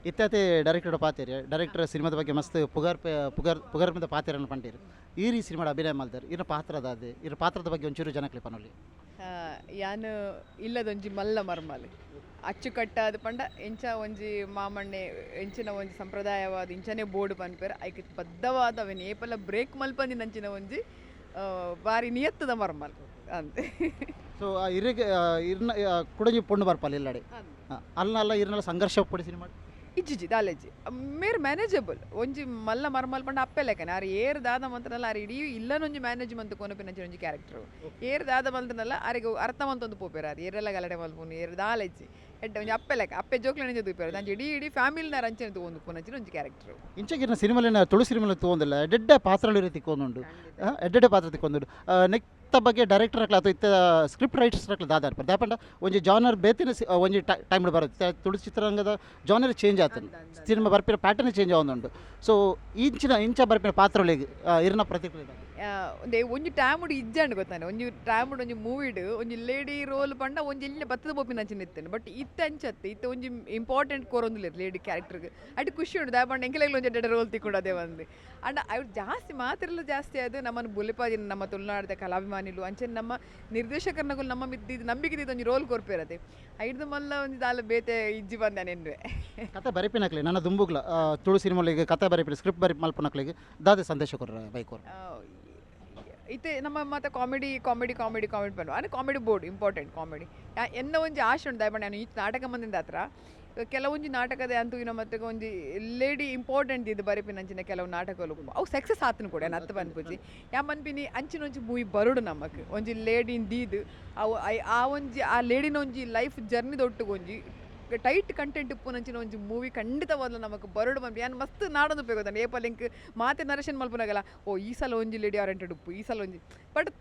ಇತ್ತಾತೆ director ಪಾತೆರ್, director ಸಿನಿಮಾದ ಬಗ್ಗೆ ಮಸ್ತ್ ಪುಗಾರ್ ಪುಗಾರ್ ಪುಗರ್ಮದ ಪಾತೆರನ್ನು ಪಂಡೀರು. ಈ ರೀ ಸಿನಿಮಾದ ಅಭಿನಯ ಮಲ್ದಾರ್, ಇರ ಪಾತ್ರದ ಅದೇ ಇರ ಪಾತ್ರದ ಬಗ್ಗೆ ಒಂಚೂರು ಜನಕ್ಲೆ ಪನೊಲಿ. ಯಾನ್ ಇಲ್ಲದೊಂಜಿ ಮಲ್ಲ ಮರ್ಮಲ್ ಅಚ್ಚುಕಟ್ಟಾದ ಪಂಡ ಎಂಚ ಒಂಜಿ ಮಾಮಣ್ಣೆ ಎಂಚಿನ ಒಂಜಿ ಸಂಪ್ರದಾಯವಾದ ಇಂಚನೆ ಬೋರ್ಡ್ ಪನ್ಪೆರ್, ಐಕ್ ಬದ್ಧವಾದ ಅವೆನ್ ಏಪಲ ಬ್ರೇಕ್ ಮಲ್ಪಂದಿನಂಚಿನ ಒಂಜಿ ಬಾರಿ ನಿಯತ್ತದ ಮರ್ಮಲ್ ಅಂತೆ. ಸೊ ಇರೆಗ್ ಇರ್ನ ಕುಡಂಜಿ ಪೊಣ್ಣು ಬರ್ಪಲ್ಲ ಇಲ್ಲಡೆ ಅಲ್ಲ ಇರ್ನಲ್ಲ ಸಂಘರ್ಷ ಪೊಡಿ ಸಿನಿಮಾ ಇಜ್ಜಿಜಿ ದಾಲೇಜಿ ಮೇರ್ ಮ್ಯಾನೇಜಬಲ್. ಒಂಜಿ ಮಲ್ಲ ಮರ್ಮಲ್ ಪಂಡ ಅಪ್ಪೆ ಲೆಕ್ಕನೆ ಆರ್ ಏರ್ ದಾದ ಮಂತ್ರನಲ್ಲ ಆರ್ ಇಡೀ ಇಲ್ಲನೊಂಜಿ ಮ್ಯಾನೇಜ್ ಮಂತ್ ಕೊನಪಿನಂಚಿನ ಒಂಜಿ ಕ್ಯಾರೆಕ್ಟರ್. ಏರ್ ದಾದ ಮಲ್ತನಲ್ಲ ಆರಿಗೆ ಅರ್ಥ ಮಂತೊಂದು ಪೋಪೆರ್, ಆರ್ ಏರೆಲ್ಲ ಗಲಾಟೆ ಮಲ್ಪುನು ಏರ್ ದಾಲೆಜ್ಜಿ ಎಡ್ಡೆ ಒಂಜಿ ಅಪ್ಪೆ ಲೆಕ್ಕ ಅಪ್ಪೆ ಜೋಕ್ಲೆನ ತೂಪೆರ್, ಅಂಚ ಇಡೀ ಇಡೀ ಫ್ಯಾಮಿಲಿನಾರ್ ಅಂಚನೆ ತೂವೊಂದು ಪುನಂಚಿನ ಒಂಜಿ ಕ್ಯಾರೆಕ್ಟರ್. ಇಂಚಗಿರ್ನ ಸಿನಿಮಾಲಿನ ತುಳು ಸಿನಿಮಾಲಿ ತೂವೊಂದಿಲ್ಲ ಎಡ್ಡೆಡ್ಡೆ ಪಾತ್ರಗಳು ತಿಕ್ಕೊಂದುಂಡು, ಎಡ್ಡೆಡ್ಡೆ ಪಾತ್ರ ತಿಕ್ಕೊಂದುಂಡು. ನೆಕ್ತ ಬಗ್ಗೆ ಡೈರೆಕ್ಟರ್ ಅಕ್ಲ ಅಥವಾ ಇತ್ತ ಸ್ಕ್ರಿಪ್ಟ್ ರೈಟರ್ಸ್ ಅಕ್ಲ ದಾದ ಅನ್ಪರ್ ದಾಪಂಡ ಒಂಜಿ ಜಾನರ್ ಬೇತಿನ ಒಂಜಿ ಟೈಮ್ ಬರುತ್ತೆ. ತುಳು ಚಿತ್ರರಂಗದ ಜಾನರ್ ಚೇಂಜ್ ಆತಂಡು, ಸಿನಿಮಾ ಬರ್ಪಿನ ಪ್ಯಾಟರ್ನ್ ಚೇಂಜ್ ಆವೊಂದುಂಡು. ಸೊ ಇಂಚಿನ ಇಂಚ ಬರ್ಪಿನ ಪಾತ್ರಗಳಿಗೆ ಇರ್ನ ಪ್ರತಿಕ್ರಿಯೆ ಒಂದೇ ಒಂಜಿ ಟೈಮುಡು ಇಜ್ಜಂಡು ಗೊತ್ತಾನೆ, ಒಂಜಿ ಟೈಮುಡು ಒಂಜಿ ಮೂವಿಡ್ ಒಂಜಿ ಲೇಡಿ ರೋಲ್ ಪಂಡ ಒಂಜಿ ಎಲ್ಲಿ ಬತ್ತದ ಪೋಪಿನ ಅಂಚಿನ ಇತ್ತೇನೆ. ಬಟ್ ಇತ್ತೆ ಅಂಚತ್ತೆ ಇತ್ತೆ ಒಂಜಿ ಇಂಪಾರ್ಟೆಂಟ್ ಕೊರೊಂದುಲ್ಲೆರ್ ಲೇಡಿ ಕ್ಯಾರೆಕ್ಟರ್ಗ್, ಅಟ್ ಖುಷಿ ಉಂಡು ದಾಯ ಪಂಡ ಎಂಕಲೆಗ್ಲ ಒಂಜಿ ಎಡ್ಡೆ ರೋಲ್ ತಿಕ್ಕೊಂಡು ಅದೇ ಒಂದು. ಅಂಡ ಅವು ಜಾಸ್ತಿ ಮಾತಿರಲ್ಲ ಜಾಸ್ತಿ ಅದು ನಮ್ಮನ್ನು ಬುಲಿಪಾದಿನ ನಮ್ಮ ತುಳುನಾಡದ ಕಲಾಭಿಮಾನಿಲು ಅಂಚನೆ ನಮ್ಮ ನಿರ್ದೇಶಕರ್ನಗುಲು ನಮ್ಮ ಮಿದ್ದಿದ್ದು ನಂಬಿಕೆ ಇದ್ದಿದ್ದು ಒಂಜಿ ರೋಲ್ ಕೊರ್ಪೇರದೆ ಐಡ್ದು ಮಲ್ಲ ಒಂಜಿ ದಾಲ ಬೇತೆ ಇಜ್ಜಿ ಬಂದ ನೆನ್ವೆ. ಕತೆ ಬರೆಪಿನಕ್ಲೆ ನನ್ನ ದುಂಬುಗ್ಲ ತುಳು ಸಿನಿಮಾಲಿಗೆ ಕತೆ ಬರೆಪಿನ ಸ್ಕ್ರಿಪ್ಟ್ ಬರೆಪಿ ಮಲ್ಪನಕ್ಲೆಗ್ ದಾದೆ ಸಂದೇಶ ಕೊರ್ರ ಬೈಕೋರ್? ಇತ್ತೆ ನಮ್ಮ ಮಾತ ಕಾಮಿಡಿ ಕಾಮಿಡಿ ಕಾಮಿಡಿ ಕಾಮಿಡಿ ಪನ್ಪ ಅಂದರೆ ಕಾಮಿಡಿ ಬೋರ್ಡ್ ಇಂಪಾರ್ಟೆಂಟ್ ಕಾಮಿಡಿ ಎನ್ನ ಒಂಜಿ ಆಶೆ ಉಂಡು ದಾಯೆ ಪಂಡ ನಾನು ಈ ನಾಟಕ ಮಂದಿಂದ ಹತ್ರ ಕೆಲವೊಂಜಿ ನಾಟಕದ ಅಂತೂ ಇನ್ನ ಮತ್ತೆ ಒಂಜಿ ಲೇಡಿ ಇಂಪಾರ್ಟೆಂಟ್ ಇದು ಬರೆಪಿನಂಚಿನ ಕೆಲವು ನಾಟಕಲು ಅವು ಸಕ್ಸಸ್ ಆತನು ಕೂಡ ಅತ್ತ ಪನ್ಪುಜಿ ಯಾ ಮನ್ಪಿನಿ ಅಂಚಿನ ಒಂಜಿ ಮೂವಿ ಬರೋಡು ನಮಕ್ ಒಂಜಿ ಲೇಡಿನ ದೀದ್ ಅವು ಆ ಒಂಜಿ ಆ ಲೇಡಿನ ಒಂಜಿ ಲೈಫ್ ಜರ್ನಿ ಒಂಜಿ ಟೈಟ್ ಕಂಟೆಂಟ್ ಉಪ್ಪುನಂಚಿನ ಒಂಜಿ ಮೂವಿ ಖಂಡಿತವಾದ್ಲ ನಮಕ್ ಬರೋಡು ಪನ್ಪಿ ಯಾನ್ ಮಸ್ತ್ ನಾಡೊಂದು ಉಪಯೋಗ ಗೊತ್ತಾಂಡ್ ಏಪ ಲಿಂಕ್ ಮಾತೆ ನರೇಶನ್ ಮಲ್ಪುನಾಗಲ ಓ ಈ ಸಲ ಒಂಜಿ ಲೇಡಿ ಓರಿಯೆಂಟೆಡ್ ಉಪ್ಪು ಈ ಸಲ ಒಂಜಿ ಬಟ್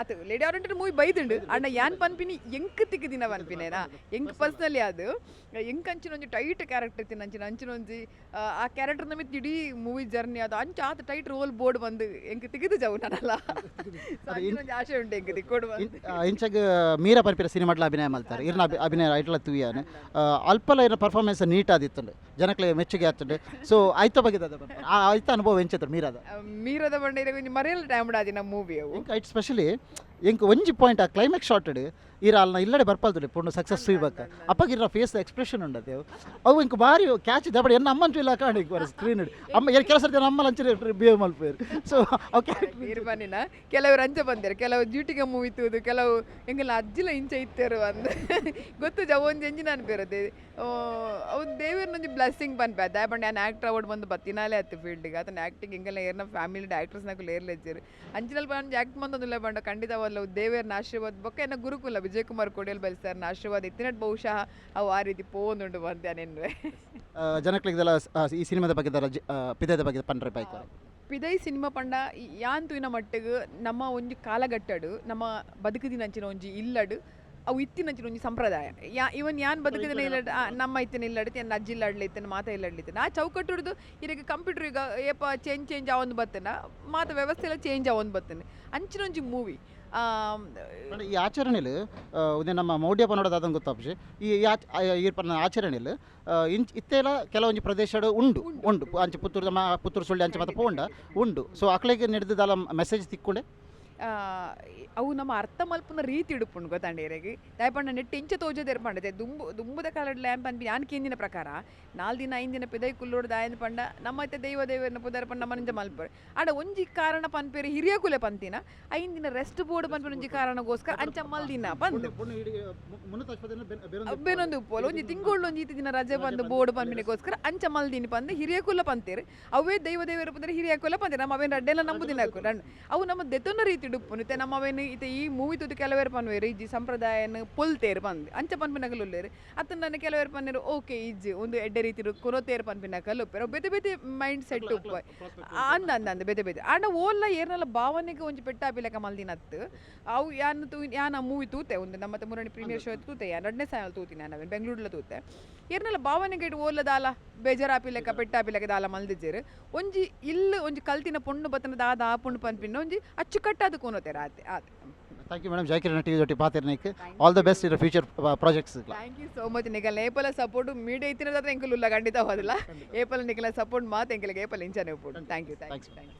ಅತ್ ಲೇಡಿ ಓರಿಯೆಂಟೆಡ್ ಮೂವಿ ಬೈದುಂಡು ಅಣ್ಣ ಯಾನ್ ಪನ್ಪಿನಿ ಎಂಕ್ ತಿಕ್ಕಿದಿನ ಪನ್ಪಿನೇನಾ ಎಂಕ್ ಪರ್ಸ್ನಲಿ ಅದು ಎಂಕ್ ಅಂಚಿನ ಒಂಜಿ ಟೈಟ್ ಕ್ಯಾರೆಕ್ಟರ್ ಇತ್ತಿನ ಅಂಚಿನ ಅಂಚಿನ ಒಂಜಿ ಆ ಕ್ಯಾರೆಕ್ಟರ್ ನಮಿತ್ ಇಡೀ ಮೂವಿ ಜರ್ನಿ ಅದು ಅಂಚ ಆತ ಟೈಟ್ ರೋಲ್ ಬೋರ್ಡ್ ಬಂದು ಎಂಕ್ ತಿಕ್ಕಿದು ಜವು ನಾನಲ್ಲ ಒಂಜಿ ಆಶೆ ಉಂಟು ಎಂಕ್ ತಿಕ್ಕೊಡು ಬಂದು. ಇಂಚಗ್ ಮೀರಾ ಪನ್ಪಿನ ಸಿನಿಮಾಡ್ಲ ಅಭಿನಯ ಮಲ್ತಾರೆ, ಇರ್ನ ಅಭಿನಯ ಐಟ್ಲ ತೂಯಾನೆ ಅಲ್ಪಲ ಇರ್ನ ಪರ್ಫಾರ್ಮೆನ್ಸ್ ನೀಟ್ ಆದಿತ್ತುಂಡು, ಜನಕ್ಲೆ ಮೆಚ್ಚುಗೆ ಆತುಂಡು. ಸೊ ಐತ ಬಗ್ಗೆ ಆ ಐತ ಅನುಭವ ಎಂಚತ್ರು ಮೀರಾದ? ಮೀರದ ಬಂಡ ಒಂಜಿ ಮರೆಯಲ್ಲ ಟೈಮ್ ಆದಿನ ಮೂವಿ ಅವು. ಎಂಕ್ ಐಟ್ ಸ್ಪೆಷಲಿ ಎಂಕ್ ಒಂಜಿ ಪಾಯಿಂಟ್ ಆ ಕ್ಲೈಮ್ಯಾಕ್ಸ್ ಶಾರ್ಟ್ ಈರ ಅಲ್ನ ಇಲ್ಲಡೆ ಬರ್ಪಾಲ್ದುಲೆ ಪೊಣ್ಣು ಸಕ್ಸಸ್ ಸುಯ್ಬೇಕ ಅಪ್ಪಗೆ ಇರ ಫೇಸ್ ಎಕ್ಸ್ಪ್ರೆಷನ್ ಉಂಡತೆ ಅವು ಎಂಕ್ ಬಾರಿ ಕ್ಯಾಚ್ ದಬಡಿ ಎನ್ನ ಅಮ್ಮನ್ ಇಲ್ಲ ಕಾಣಿ ಸ್ಕ್ರೀನ್ ಅಮ್ಮ ಎಲ್ಲಿ ಕೆಲಸ ಅಮ್ಮ ಲಂಚನೆ ಬಿಹೇವ್ ಮಲ್ಪೇರು. ಸೊ ಅವು ಕ್ಯಾರೆಕ್ಟರ್ ನೀರು ಬನ್ನಿನ ಕೆಲವರು ಅಂಚ ಬಂದೇರು, ಕೆಲವು ಡ್ಯೂಟಿಗೆ ಮೂವಿ ತೂದು ಕೆಲವು ಎಂಗೆಲ್ಲ ಅಜ್ಜಿಲ ಇಂಚ ಇತ್ತೇರು ಅಂದ್ ಗೊತ್ತು ಜ ಒಂಜಿ ಎಂಜಿನ ಅನ್ಪೇರದೆ ಅವು ದೇವರನ್ನೊಂಜಿ ಬ್ಲೆಸ್ಸಿಂಗ್ ಪನ್ಪೆ ದಾಯ ಪಂಡ ಯಾನ್ ಆ್ಯಕ್ಟರ್ ಅವಾರ್ಡ್ ಬಂದು ಬತ್ತಿನಾಲೆ ಆತು ಫೀಲ್ಡಿಗೆ ಆತನ ಆ್ಯಕ್ಟಿಂಗ್ ಎಂಗೆಲ್ಲ ಏರ್ನ ಫ್ಯಾಮಿಲಿ ಆ್ಯಕ್ಟರ್ಸ್ನಕುಲು ಏರ್ಲೆಜ್ಜರು ಅಂಚಿನಲ್ಲಿ ಬಂದು ಆ್ಯಕ್ಟ್ ಮಂದೊಂದಿಲ್ಲ ಪಂಡ ಖಂಡಿತವಲ್ಲ ದೇವೇರ್ನ ಆಶೀರ್ವಾದ ಬೊಕ್ಕ ಎನ್ನ ಗುರುಕುಲ ವಿಜಯ್ ಕುಮಾರ್ ಕೋಡಿಯಲ್ ಬಲ್ ಸರ್ನ ಆಶೀರ್ವಾದ ಇತ್ತಿನಟ್ ಬಹುಶಃ ಅವು ಆ ರೀತಿ ಪೋಂದುಂಡು ಬಂದೆ ನೆನ್ವೆ. ಜನಕ್ಲಿಗೆಲ್ಲ ಈ ಸಿನಿಮಾದ ಬಗ್ಗೆ ಪಿದದ ಬಗ್ಗೆ ಪಂಡ್ರೆ ಬೈಕ್ ಪಿದೈ ಸಿನಿಮಾ ಪಂಡ ಯಾನ್ ತೂಯಿನ ಮಟ್ಟಿಗೆ ನಮ್ಮ ಒಂಜಿ ಕಾಲಘಟ್ಟಡು ನಮ್ಮ ಬದುಕುದಿನಂಚಿನ ಒಂಜಿ ಇಲ್ಲಡು ಅವು ಇತ್ತಿನಂಚಿನ ಒಂಜಿ ಸಂಪ್ರದಾಯ ಯಾ ಇವನ್ ಯಾನ್ ಬದುಕುದಿನ ಇಲ್ಲಡ್ ನಮ್ಮ ಇತ್ತಿನ ಇಲ್ಲಡ್ ಎನ್ನ ಅಜ್ಜಿ ಇಲ್ಲಡ್ಲಿ ಇತ್ತನ ಮಾತ ಇಲ್ಲಡ್ಲಿ ಇತ್ತನ ಆ ಚೌಕಟ್ಟುಡ್ದು ಇರಗ ಕಂಪ್ಯೂಟರ್ ಈಗ ಏಪ ಚೇಂಜ್ ಚೇಂಜ್ ಆವೊಂದು ಬತ್ತನ ಮಾತ ವ್ಯವಸ್ಥೆ ಎಲ್ಲ ಚೇಂಜ್ ಆವೊಂದು ಬತ್ತನ ಅಂಚಿನ ಒಂಜಿ ಮೂವಿ. ಈ ಆಚರಣೆಲು ಉಂದೆ ನಮ್ಮ ಮೌಢ್ಯ ಪನ್ನಡ ದಾದನ್ ಗೊತ್ತಾಪುಜಿ ಈ ಈ ಪನ್ನ ಆಚರಣೆಲು ಇಂಚ್ ಇತ್ತೆಲ ಕೆಲವೊಂಜಿ ಪ್ರದೇಶಡ್ ಉಂಡು ಉಂಡು ಅಂಚೆ ಪುತ್ತೂರು ನಮ್ಮ ಪುತ್ತೂರು ಸುಳ್ಳಿ ಅಂಚೆ ಮಾತ ಪೋಂಡ ಉಂಡು. ಸೊ ಅಕ್ಲೆಗ್ ನಡೆದದಾಲ ಮೆಸೇಜ್ ತಿಕ್ಕೊಂಡೆ ಅವು ನಮ್ಮ ಅರ್ಥ ಮಲ್ಪುನ ರೀತಿ ಇಡುಪುಂಡು ಗೊತ್ತಾಂಡ ಇರೆಗ್ ದಾಯೆ ಪಂಡ ನೆಟ್ ಇಂಚ ತೋಜದೇರ್ ಪಂಡತೆ ದುಂಬು ದುಂಬುದ ಕಾಲಡ್ ಲ್ಯಾಂಪ್ ಪನ್ಪಿ ಯಾನ್ ಕೇಂದಿನ ಪ್ರಕಾರ 4 ದಿನ 5 ದಿನ ಪಿದೈ ಕುಲ್ಲೋಡು ದಾಯೆಂದ್ ಪಂಡ ನಮ್ಮ ಇತ್ತೆ ದೈವ ದೇವರನ್ನ ಪುದರ್ ಪಂಡ ನಮ್ಮ ನಿಂಚ ಮಲ್ಪರು ಆಡ ಒಂಜಿ ಕಾರಣ ಪನ್ಪೇರು ಹಿರಿಯ ಕುಲೆ ಪಂತಿನ 5 ದಿನ ರೆಸ್ಟ್ ಬೋರ್ಡ್ ಪನ್ಪಿನ ಒಂಜಿ ಕಾರಣಗೋಸ್ಕರ ಅಂಚ ಮಲ್ದಿನ ಪಂದ್ ಬೇನೊಂದು ಉಪ್ಪೋಲು ಒಂಜಿ ತಿಂಗಳು ಒಂಜಿ ಇತ್ತಿ ದಿನ ರಜೆ ಬಂದು ಬೋರ್ಡ್ ಪನ್ಪಿನಗೋಸ್ಕರ ಅಂಚ ಮಲ್ದಿನಿ ಪಂದ್ ಹಿರಿಯ ಕುಲ ಪಂತೇರು ಅವೇ ದೈವ ದೇವರ ಪಂದ್ರೆ ಹಿರಿಯ ಕುಲ ಪಂತೇರು ನಮ್ಮ ಅವೇನು ರಡ್ಡೆಲ್ಲ ನಂಬುದಿನ ಅವು ನಮ್ಮ ದೆತ್ತೊಂದ ರೀತಿ ಉಪ್ಪುನು ಇತ್ತೆ ನಮ್ಮ ಅವೇನು ಇತ್ತೆ ಈ ಮೂವಿ ತೂದು ಕೆಲವೇರು ಪನ್ವೇರು ಇಜ್ಜಿ ಸಂಪ್ರದಾಯನ ಪೊಲ್ತೇರು ಪಂದ್ ಅಂಚ ಪನ್ಪಿನಕಲು ಉಲ್ಲೇರು ಅತ್ತ ನನ್ನ ಕೆಲವೇರು ಪನ್ನೇರು ಓಕೆ ಇಜ್ಜಿ ಒಂದು ಎಡ್ಡೆ ರೀತಿ ಕೊರತೇರು ಪನ್ಪಿನಕಲು ಉಪ್ಪೇರು ಬೇತೆ ಬೇತೆ ಮೈಂಡ್ ಸೆಟ್ ಉಪ್ಪ ಅಂದ ಅಂದ ಅಂದ ಬೇತೆ ಬೇತೆ ಆಂಡ ಓಲ್ಲ ಏರ್ನಲ್ಲ ಭಾವನೆಗೆ ಒಂಜಿ ಪೆಟ್ಟಾಪಿಲೆಕ ಮಲ್ದಿನತ್ತು ಅವು ಯಾನ್ ತೂ ಯಾನ್ ಆ ಮೂವಿ ತೂತೆ ಒಂದು ನಮ್ಮ ಮುರಣಿ ಪ್ರೀಮಿಯರ್ ಶೋ ತೂತೆ ಯಾನ್ ರಡ್ನೇ ಸಾಯಲ್ ತೂತಿ ನಾನು ಅವೇನು ಬೆಂಗಳೂರಲ್ಲ ತೂತೆ ಏರ್ನಲ್ಲ ಭಾವನೆಗೆ ಇಟ್ಟು ಓಲ್ಲ ದಾಲ ಬೇಜಾರಾಪಿಲೆಕ ಪೆಟ್ಟಾಪಿಲೆಕ ದಾಲ ಮಲ್ದಿಜ್ಜೆರ್ ಒಂಜಿ ಇಲ್ಲು ಒಂಜಿ ಕಲ್ತಿನ ಪೊಣ್ಣು ಬತ್ತನ ದಾದ ಆ ಪೊಣ್ಣು ಪನ್ಪಿನ ಒಂಜಿ ಅಚ್ಚುಕಟ್ಟಾದ ಕೋನೋತೆ ಆತೆ ಆತೆ. Thank you madam, Jayakiran TV ದೊಟ್ಟಿ ಪಾತೆರ್ನೈಕ್. All the best in future projects. Thank you so much. ನಿಕಲ್ನ ಏಪಲ ಸಪೋರ್ಟ್, ಮೀಡಿಯಾ ಇತ್ತಿನ ಎಂಕುಲು ಉಲ್ಲ ಖಂಡಿತ ಹೋದಿಲ್ಲ. ಏಪಲ ನಿಕಲ ಸಪೋರ್ಟ್ ಮಾತು ಎಂಕಲಿಗೆ ಏಪಲ ಇಂಚನೆ ಉಪ್ಪುಡು. Thank you, thank you, thank you.